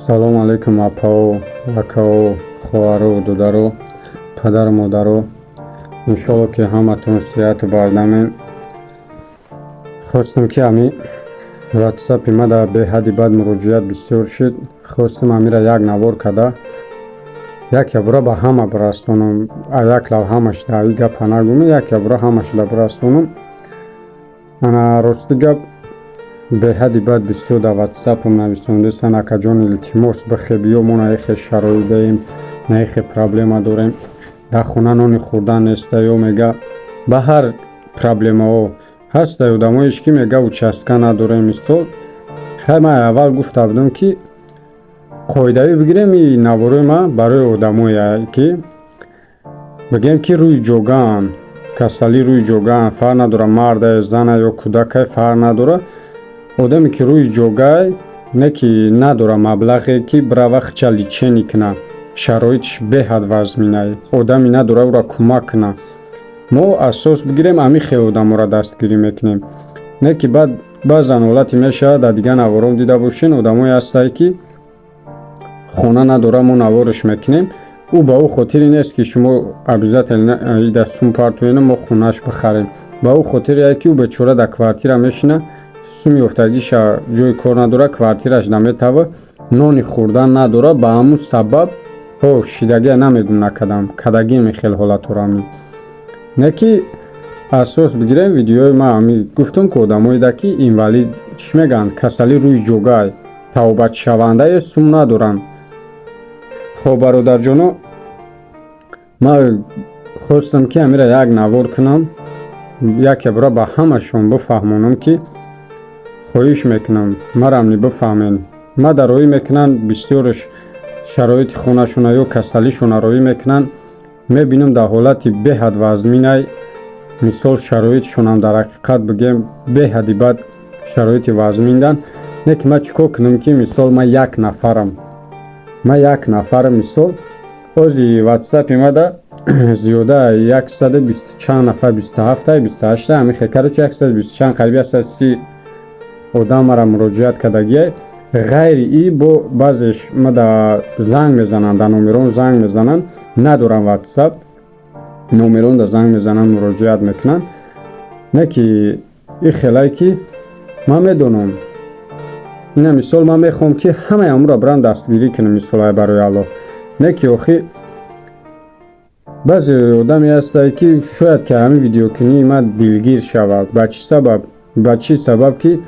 Салому алайкум, апао, акао, хоҳару, додаро, падару модаро. Иншолло, ки ҳаматон сиҳату бардамен. Хостам, ки ами ватсапи ма дар беҳадди бад муроҷиат бисёр шуд. Хостам амира як навор када, як ябора ба ҳама бирасонам. Як лав ҳамаш да и гапа нагӯм, як ябора ҳамашда бирасонам. Ана, рости гап, беҳадди бад бисёр дар ватсапам нависондастанд: «Акаҷон, илтимос, бихе биё, мо на ихе шароит даем, на ихе проблема дорем, дар хона нони хӯрдан неста», ё мега, ба ҳар проблемаҳо ҳаста. Одамоеш ки мега, участка надорем, мисол. Хай, ман аввал гуфта будам, ки қоидавӣ бигирем, и наворои ман барои одамое ки, бигем, ки рӯи ҷогаанд, касалӣ рӯи ҷогаанд, фарқ надорад, мардае, зана ё кӯдакае, фарқ надорад. Одаме ки рӯи ҷогай, не ки надора маблағе, ки бирава хича лечение куна, шароитш беҳад вазминай, одаме надора ӯра кӯмак куна, мо асос бигирем, ҳамин хел одаморо дастгирӣ мекунем. Не ки баъд баъзан ҳолате мешавад, дар дигар навором дида бошен, одамое ҳастае, ки хона надора, мо наворш мекунем. Ӯ ба ӯ хотире нест, ки шумо обязательно ида сум партоену мо хонаш бихарем. Ба ӯ хотире, ки ӯ бечора дар квартира мешина, сум ёфтагиша ҷои кор надора, квартираш наметава, нони хӯрдан надора. Ба ҳамун сабаб ҳо шидагия намегум, накардам, кадагим хел ҳолатҳоро ами. Не ки асос бигирем, видеои ма ами гуфтам, ки одамоеда ки инвалид, чӣ мегӯянд, касалӣ рӯи ҷогай, тавбатшавандае, сум надоранд. Хоб, бародарҷоно, ман хостам, ки амира як навор кунам, яке бора ба ҳамашон бифаҳмонам, ки хоҳиш мекунам, марам ни бифаҳмен. Ма дар роҳӣ мекунанд, бисёрш шароити хонашона ё касалишона роҳӣ мекунанд. Мебинам, дар ҳолати беҳад вазминай, мисол, шароитшонам дар ҳақиқат бигем, беҳади бад шароити вазминдан. Не ки ман чӣ кор кунам, ки, мисол, ман як нафарам, ман як нафарам. Мисол, ози ватсапи мада зиёда 120 чанд нафар, 27-та, 28-та, ҳамин хел, короче, 120 чанд, қариби 130 одам мара муроҷиат кардагиай. Ғайри и бо баъзеш мада занг мезананд, дар номерон занг мезананд, надорам ватсап, номерон да занг мезананд, муроҷиат мекунанд. Не ки и хелае, ки ман медонам ина, мисол, ман мехоҳам, ки ҳамаи амуро бирам дастгирӣ кунам, мисол, ай барои Аллоҳ. Не ки охи баъзе одаме ҳастае, ки шояд ки ҳамин видеокунии ман дилгир шавад. Ба чӣ сабаб? Ба чӣ сабаб, ки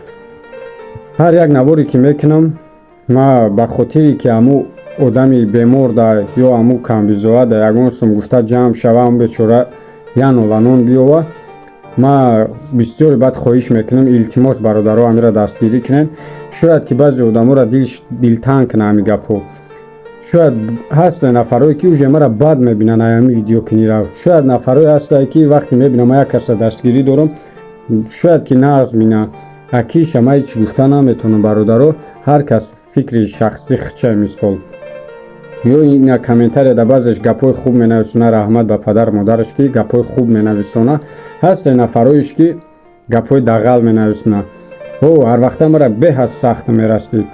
ҳар як наворе ки мекунам, ма ба хотире ки ҳамун одами бемор да ё ҳамун камбизоат да ягон сум гуфта ҷамъ шава, ҳамун бечора як ноланон биёва. Ма бисёре баъд хоҳиш мекунам: илтимос, бародаро, амира дастгирӣ кунем. Шояд ки баъзе одаморо дилтанг кунад ҳамин гапҳо. Шояд ҳастанд нафарое, ки уже мара бад мебинанд ай ҳамин видеокунира. Шояд нафарое ҳастае, ки вақте мебинам, ман як каса дастгирӣ дорам, шояд ки нағз бина. Акиша ман ҳеҷ гуфта наметавонам, бародаро, ҳар кас фикри шахсӣ хича. Мисол, ё ина комментария да баъзеш гапҳои хуб менависона, раҳмат ба падару модараш, ки гапҳои хуб менависона. Ҳастанд нафароеш, ки гапҳои дағал менависона. Ҳо, ҳар вақта мара беҳад сахт мерасид.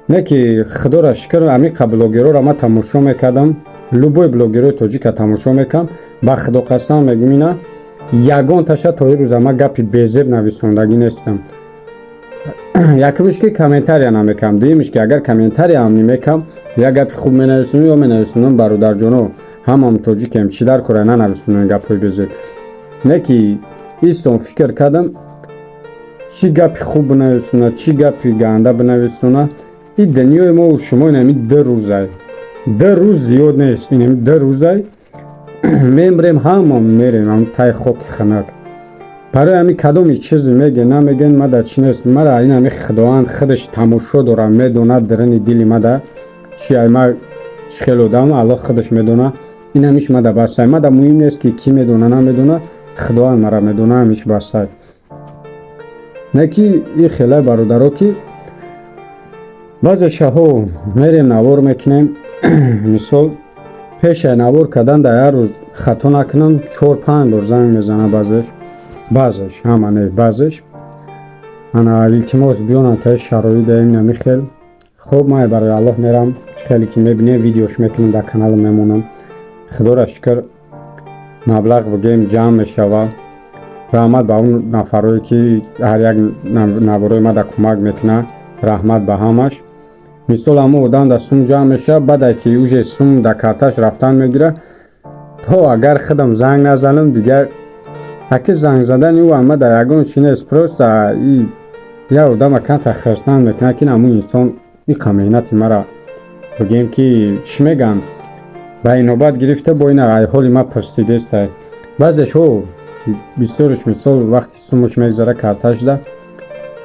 Не ки худоро шукр, ҳамиқа блогерора ман тамошо мекардам, любой блогерои тоҷика тамошо мекардам. Ба худо қасам мегӯм, ина ягонташа то ин рӯза ман гапи безеб нависондагӣ нестам. Якумиш, ки комментария намекардам. Дуюмиш, ки агар комментарияам намекам, як гапи хуб менависонам ё менависонам: «Бародарҷоно, ҳамам тоҷикем, чӣ дар кора нанависонем гапҳои безеб?» Не ки истон, фикр кардам, чӣ гапи хуб бинависона, чӣ гапи ганда бинависона. И дунёи мо шумо инами 2 рӯзай, 2 рӯз зиёд нест, инами 2 рӯзай, мемрем, ҳамон мерем ам тай хоки хунак. Барои ҳамин кадоми чизе меге, намеген, мада чӣ нест. Мара ин ҳами Худованд худаш тамошо дорад, медонад дарини дили мада чи ай, ма чӣ хел одам, Аллоҳ худаш медона. Ин ҳамиш мада басай. Мада муҳим нест, ки кӣ медона, намедона, Худованд мара медона, ҳамиш басай. Не ки и хелай, бародаро, ки баъзе шаҳо мерем, навор мекунем. Мисол, пешай навор кардан дар як рӯз, хато накунам, чор панҷ бор занг мезана баъзеш, баъзеш, ҳама не, баъзеш: «Ана, илтимос, биёнанд, таи шароит даем, намихел Хуб, ман барои Аллоҳ мерам. Чӣ хеле ки мебинем, видеош мекунам, дар каналам мемонам. Худоро шукр, маблағ, бигӯем, ҷамъ мешавад. Раҳмат ба он нафарое, ки ҳар як наворои мада кӯмак мекунад, раҳмат ба ҳамаш. Мисол, ҳамон одам дар сум ҷамъ мешавад, баъде ки уже сум дар карташ рафтан мегирад, то агар худам занг назанам, дигар аки занг задани ӯ ама дар ягон чи нест. Просто и як одама камтар хирсанд мекунад, ки ҳамун инсон иқа меҳнати мара, бигӯем, ки чӣ мегӯянд, ба инобат гирифта, бо ина ай ҳоли ма пурсидеста. Баъзеш ҳо бисёрш, мисол, вақти сумуш мегзара карташда,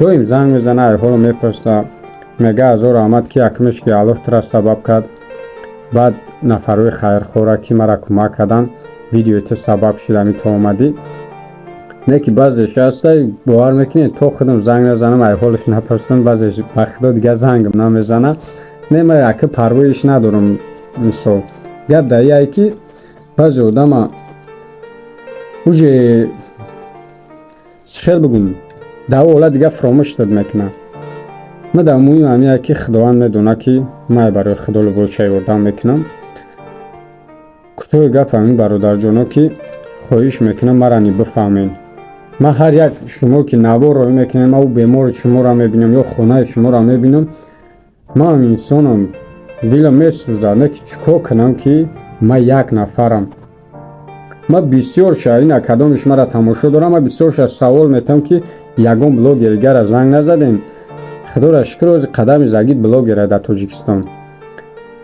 доим занг мезана, ай ҳоло мепурса, мега: «Ҳазор раҳмат, ки якумеш, ки Аллоҳ тура сабаб кард, баъд нафарҳои хайрхоҳра, ки мара кӯмак карданд, видеои ту сабаб шид, ами то омадӣ». Не ки баъзеш ҳаста, бовар мекунед, то худам занг назанам, ай ҳолаш напурсам, баъзеш, ба худо, дигар зангам намезана. Не, ман ака парвоиш надорам. Мисол, гап дар ие, ки баъзе одама уже, чӣ хел бигӯм, дар он ҳолат дигар фаромӯш дод мекунад. Ман дар муҳим ҳамие, ки Худованд медонад, ки ман барои Худо любой ча ёрдам мекунам. Кӯтоҳи гап ҳамин, бародарҷоно, ки хоҳиш мекунам, мара ни бифаҳмед. Ман ҳар як шумо, ки навор роҳӣ мекунем, ман ӯ бемори шуморо мебинам ё хонаи шуморо мебинам, ман инсонам, дилам месӯзад. Не ки чӣ кор кунам, ки ман як нафарам. Ман бисёр ша ина кадомиш мара тамошо дорам, ман бисёр ша савол метавам, ки ягон блогери гара занг назадем. Худоро шукр, ҳозир қадами загид блогера дар Тоҷикистон.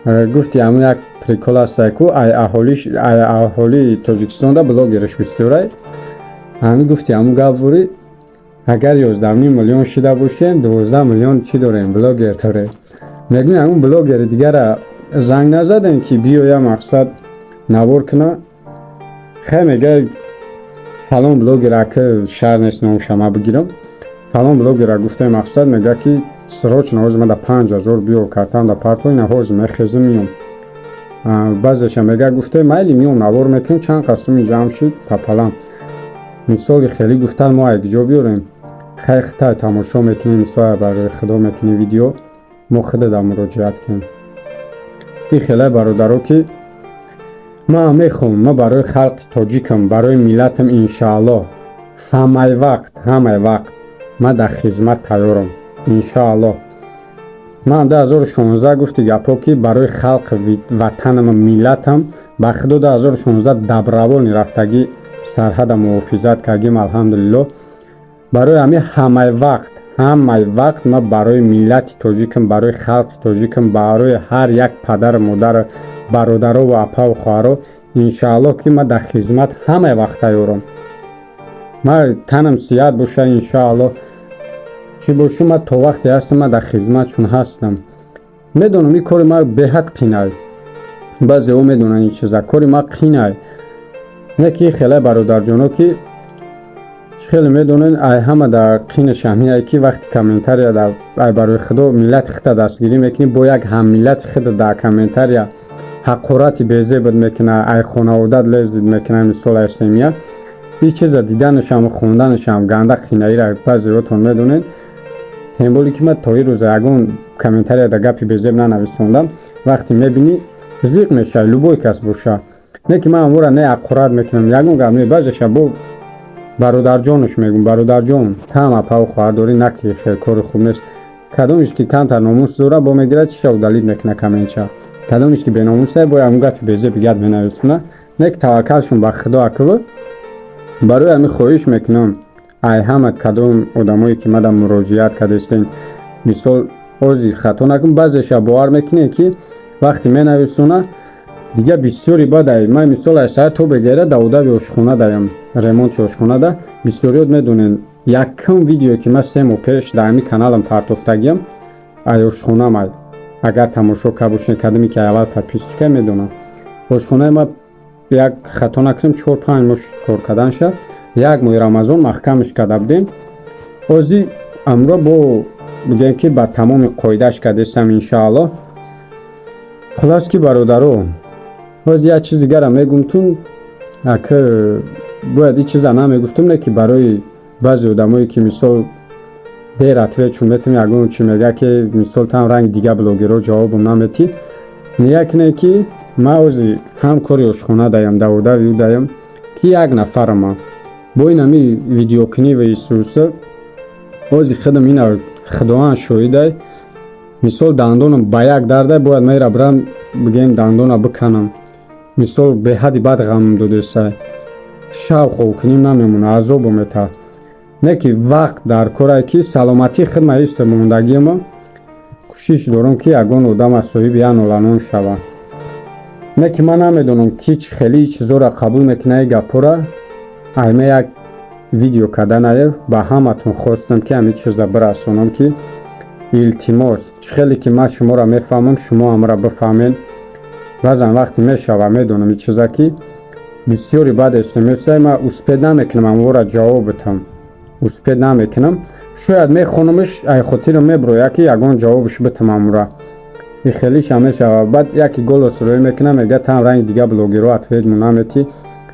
Гуфти, ҳамун як прикол ҳастай ку, ай аҳолии Тоҷикистонда блогераш бисёрай. Ҳамин гуфти, ҳамун гап бурӣ, агар 11,5 миллион шида бошем, 12 миллион чӣ дорем? Блогер дорем. Мегӯем, ҳамун блогери дигара занг назадем, ки биёя, мақсад, навор куна. Хай, мега, фалон блогер, ака шаҳр нест номуша ма бигирам, фалон блогера гуфтем, мақсад, мега, ки срочно ҳозир мада 5000 биёр, картам да парто, ина ҳозир мехезм, миём. Баъзеша мега, гуфтем, майли, миём, навор мекунем, чанд қасуми ҷамъ шид, папалам. Мисоли хеле гуфтан, мо якҷо биёрем. Хай, хитай тамошо мекунем, мисол, барои Худо мекунем видео, мо худада муроҷиат кунем. Ин хеле, бародаро, ки ман мехоҳам, ман барои халқи тоҷикам, барои миллатам, иншааллоҳ, ҳамаи вақт, ҳамаи вақт ман дар хизмат тайёрам, иншааллоҳ. Ман 2016, гуфти гапҳо, ки барои халқи ватанам, миллатам, ба Худо, 2016 добровольно рафтагӣ сарҳада муҳофизат кардем, алҳамдулиллоҳ. Барои ҳамин ҳамаи вақт, ҳамаи вақт ман барои миллати тоҷикам, барои халқи тоҷикам, барои ҳар як падару модар, бародарову апаву хоҳаро, иншааллоҳ, ки ман дар хизмат ҳамаи вақт тайёрам. Ман танам сиҳат боша, иншааллоҳ, чӣ боша, ман то вақте ҳастам, ман дар хизматшон ҳастам. Медонам, ин кори ман беҳад қинай, баъзеҳо медонанд ин чиза, кори ман қинай. Не ки хеле, бародарҷоно, ки чӣ хеле медонед, ай ҳама дар қинаш ҳамиае, ки вақти комментария ай барои Худо миллати худта дастгирӣ мекунӣ, бо як ҳаммиллати худа дар комментария ҳақорати безебат мекуна, ай хонаводат лезить мекуна, мисол, ай семья. Ин чиза диданашам, хонданашам ганда қинаира баъзеҳотон медонед. Тем более ки ман то ин рӯза ягон комментария дар гапи безеб нанависондам. Вақте мебинӣ, зиқ мешавӣ, любой кас боша. Не ки ман амора не ҳақорат мекунам, ягон гап не. Баъзеша бо бародарҷонаш мегӯм: «Бародарҷон, таам апаву хоҳар дорӣ, на ки хел кори хуб нест». Кадомеш ки камтар номус дора, бо мегирад, чиша удалить мекуна комментша. Кадомеш ки беномуса, бо ягон гапи безеб гап менависона. Не ки таваккалшон ба Худо аква. Барои ҳамин хоҳиш мекунам, ай ҳама кадом одамое, ки мада муроҷиат кардастен, мисол, ҳозир хато накун, баъзеша бовар мекунед, ки вақте менависона, дигар бисёри бадай. Ман, мисол, аз саҳар то бегера даводави ошхона даям, ремонти ошхонада. Бисёриёт медонед, якум видеое, ки ман 3 моҳ пеш дар ҳамин каналам партофтагиям, ай ошхонам ай. Агар тамошо кард бошед, кадоме ки аввал подписчика, медонам, ошхонаи ма, як хато накунем, 4-5 моҳ кор карданша, як моҳи Рамазон маҳкамаш карда будем. Ҳозир амро бо бигӯем, ки ба тамоми қоидааш кардастам, иншоаллоҳ. Хулос ки, бародаро, ҳозир як чиз дигарам мегумтун, ака бояд ин чиза намегуфтум, не ки барои баъзе одамое, ки мисол Дер ответ чун метавонем, ягон чи мега, ки мисол там ранги дига блогерҳо ҷавобам наметӣ. Ния кине, ки ман ози ҳам кори ошхона даям, даводави ӯ даям, ки як нафарама бо ин ҳами видеокунӣ ва исуса. Ози худам ина худованд шоҳидай, мисол дандонам ба як дардай, бояд ман ира бирам, бигӯем, дандона биканам. Мисол беҳадди бад ғамм додесай, шаб хобкуним намемона, азобо метаҳад. Не ки вақт дар корае, ки саломатии худма ҳисса мондагиама. Кӯшиш дорам, ки ягон одам аз соҳиби як ноланон шавад. Не ки ман намедонам, ки чӣ хеле чизоро қабул мекунад. И гапҳоро айма як видео карданае ба ҳаматон хостам, ки ҳамин чиза бирасонам, ки илтимос, чӣ хеле ки ман шуморо мефаҳмам, шумо ҳамаро бифаҳмед. Баъзан вақте мешава, медонам ин чиза, ки бисёри баъд смсай ман успеть намекунам, амвора ҷавоб битам успеть намекунам. Шояд мехонамш, ай хотирам меброяд, ки ягон ҷавобш битам амура и хелиша мешава. Баъд яке голос рӯй мекунам, мега, там ранги дига блогерҳо ответ му наметӣ.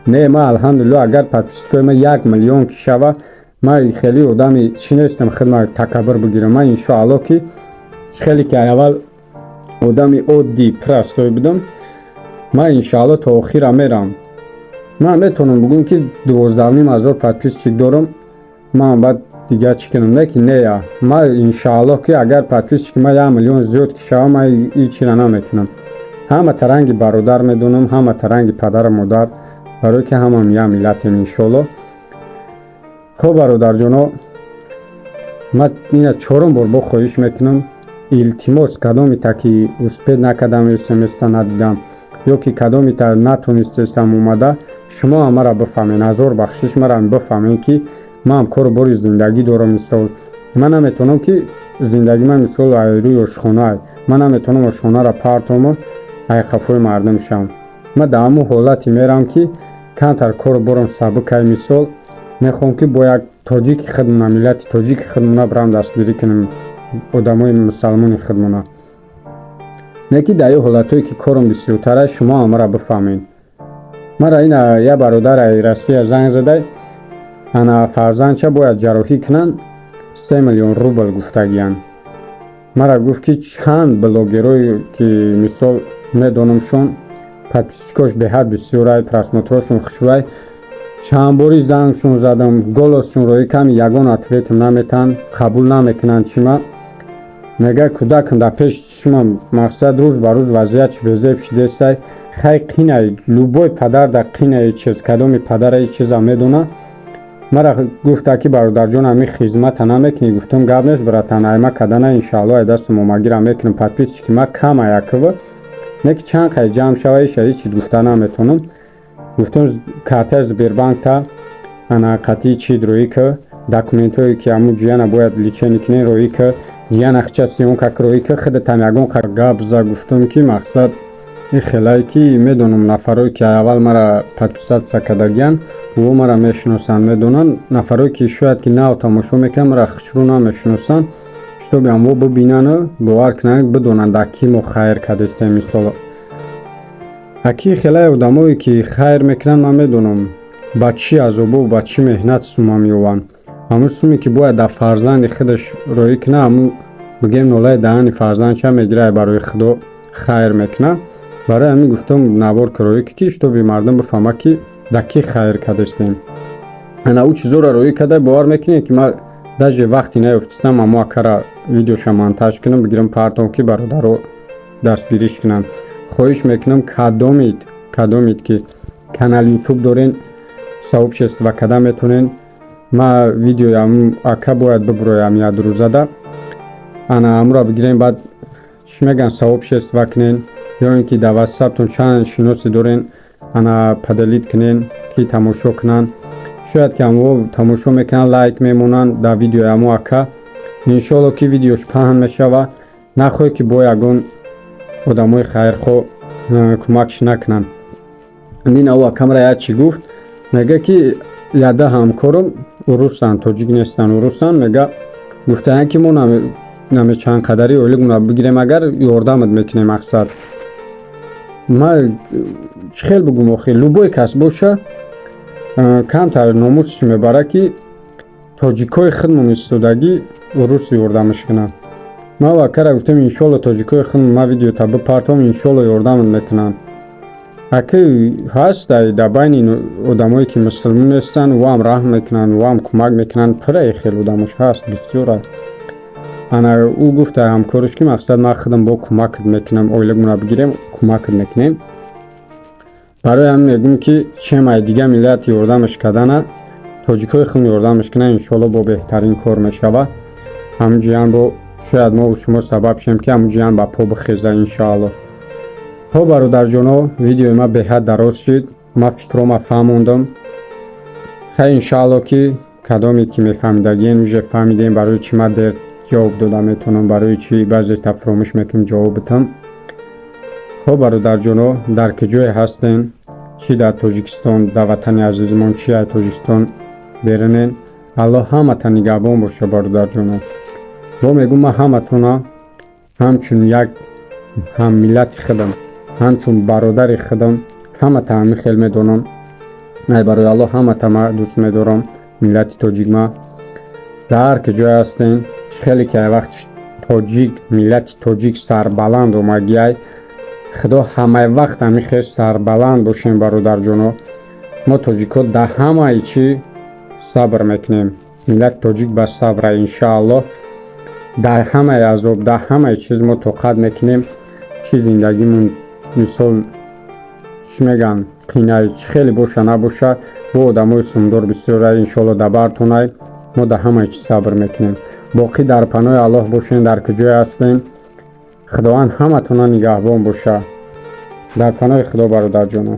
Не, ман алҳамдулилло, агар подписчикои ман 1 миллион ки шава, ман хеле одами чӣ нестам, хидмат такаббур бигирам. Ман иншоалло, ки хеле ки аввал одами оддӣ, простой будам, ман иншоалло то охира мерам. Ман метавонам бигӯям, ки 12,5 ҳазор подписчик дорам. Ман баъд дигар чӣ кунам? Не ки нея, ман иншоалло, ки агар подписчики ман 1 миллион зиёд ки шава, ман ин чира намекунам. Ҳама таранги бародар медонам, ҳама таранги падару модар, барое ки ҳамам як миллатем, иншоалло. Хуб, бародарҷоно, ман ина чорум бор бо хоҳиш мекунам, илтимос, кадомита ки успеть накардам, смста надидам ё ки кадомита натонистестам омада, шумо ҳамаро бифаҳмед. Ҳазор бахшиш, маро бифаҳмед, ки ман кору бори зиндагӣ дорам. Мисол, ман наметавонам, ки зиндагӣ ман мисол рӯи ошхона, ман наметавонам ошхонаро партому ай қафои мардум шавам. Ман дар ҳамон ҳолате мерам, ки камтар кору борам сабукай. Мисол, мехоҳам, ки бо як тоҷики худмона, миллати тоҷики худмона бирам дастгирӣ кунем, одамои мусалмони худмона. Не ки дар ин ҳолатҳое, ки корам бисёртар аст, шумо ҳамаро бифаҳмед. Мара ина як бародари Россия занг задай, ана фарзандча бояд ҷарроҳӣ кунанд, 3 миллион рубл гуфтагиянд. Мара гуфт, ки чанд блогерое ки мисол медонамшон, подписчикош беҳад бисёрай, просмотрошон хушрӯай, чанд бори зангшон задам, голосшон роӣ кам, ягон ответам наметаҳанд, қабул намекунанд. Чима мега, кӯдакам дар пеши чишмам, мақсад, рӯз ба рӯз вазъиятш безеб шидесай. Хай, қинай, любой падар дар қинаи чиз, кадоми падара и чиза медона. Мара гуфта, ки бародарҷон, ҳамин хизмата намекунӣ? Гуфтам, гап нест, братан, айма кадана, иншоалло, ай дастам омагира мекунам. Подписчики ма кам аяква, не ки чанд қай ҷамъ шава, иша ҳеч гуфта наметавонам. Гуфтам, картаи Сбербанкта ана қатъи чид рӯӣ ка, документҳое ки ҳамун ҷияна бояд лечение кунен, роӣ ка, ҷияна хича съёмка роӣ ка, худатам ягон гап за. Гуфтам, ки мақсад ин хелае, ки медонам, нафарое ки аввал мара подписаться кардагиянд, ӯ мара мешиносанд, медонанд. Нафарое ки шояд ки нав тамошо мекунанд, мара хушрӯ намешиносанд, чтобы ҳамво бибинану бовар кунанд, бидонанд, дар кӣ мо хайр кардастем. Мисол, аки хелае одамое ки хайр мекунанд, ман медонам, ба чӣ азобу ба чӣ меҳнат сума меёбанд. Ҳамун суме, ки бояд дар фарзанди худаш роӣ кунад, ҳамун, бигем, нолаи даҳани фарзандча мегирад, барои худо хайр мекунад. Барои ҳамин гуфтам, навор ки роӣ ки, чтобы мардум бифаҳмад, ки дар кӣ хайр кардастем. Ана ӯ чизоро роӣ карда, бовар мекунед, ки ман даже вақте наёфтистам, амо акара видеоша монтаж кунам, бигирам, партом, ки бародаро дастгириш кунанд. Хоҳиш мекунам, кадомид ки канали Ютуб дорен, сообщество када метонен. Ма видеои ака бояд биброям як рӯзада, ана амуро бигирем, баъд чӣ мегӯянд, сообщество кунен ё ин ки дар ватсаптон чанд шиносе дорен, ана поделить кунен, ки тамошо кунанд. Шояд ки амво тамошо мекунанд, лайк мемонанд дар видеои амо ака. Иншоалло, ки видеош паҳн мешава. Нахоҳед, ки бо ягон одамои хайрхоҳ кӯмакш накунанд. Нина ӯ акамра як чӣ гуфт, мега, ки яда ҳамкорам урусанд, тоҷик нестанд, урусанд. Мега, гуфтаянд, ки мо наме чанд қадари ойлигмона бигирем, агар ёрдамат мекунем. Мақсад, ма чӣ хел бигӯм, охи любой кас боша, камтар номусш мебарад, ки тоҷикҳои худмон истодагӣ. Урус ёрдамаш кунад. Ман вакара гуфтам, иншолло, тоҷикои худм, ман видеота бипартом, иншолло, ёрдамат мекунанд. Аки ҳаст дар байни одамое, ки мусулмон нестанд, ваам раҳм мекунанд, ваам кӯмак мекунанд. Пираи хел одамош ҳаст, бисёра. Ана ӯ гуфта ҳамкориш, ки мақсад, ман худам бо кӯмакат мекунам, ойликмона бигирем, кӯмакат мекунем. Барои ҳамин мегӯм, ки чем ай дига миллат ёрдамаш кардана, тоҷикои худм ёрдамаш кунанд, иншоалло, бо беҳтарин кор мешавад. Ҳамун ҷиян бо шояд мо шумо сабаб шем, ки ҳамун ҷиян ба по бихеза, иншоалло. Хоб, бародарҷоно, видеои ман беҳад дароз шид, ман фикрома фаҳмондам. Хай, иншоалло, ки кадомед, ки мефаҳмидагиен, уже фаҳмидем, барои чӣ ман дер ҷавоб дода метавонам, барои чӣ баъзета фуромӯш мекунам ҷавоб битам. Хоб, бародарҷоно, дар куҷое ҳастен, чӣ дар Тоҷикистон, дар ватани азизмон, чӣ ай Тоҷикистон берунен, Аллоҳ ҳамата нигаҳбон боша, бародарҷоно. Бо мегӯм, ман ҳаматона ҳамчун як ҳаммиллати худам, ҳамчун бародари худам ҳамата ҳамин хел медонам. Ай барои Аллоҳ ҳамата ман дӯст медорам, миллати тоҷик ма. Дар ҳар куҷое ҳастен, чӣ хеле ки ай вақт тоҷик, миллати тоҷик сарбаланд омагиай, Худо ҳамаи вақт ҳамин хел сарбаланд бошем, бародарҷоно. Мо тоҷикҳо дар ҳамаи чӣ сабр мекунем. Миллати тоҷик ба сабра, иншоаллоҳ. Дар ҳамаи азоб, дар ҳамаи чиз мо тоқат мекунем. Чӣ зиндагимон, мисол, чӣ мегӯянд, қинай чӣ хеле боша набоша, бо одамои сумдор бисёра, иншоалло, дар бартонай. Мо дар ҳамаи чиз сабр мекунем. Боқӣ дар паноҳи Аллоҳ бошем, дар куҷое ҳастем. Худованд ҳаматона нигаҳбон боша. Дар паноҳи Худо, бародарҷоно.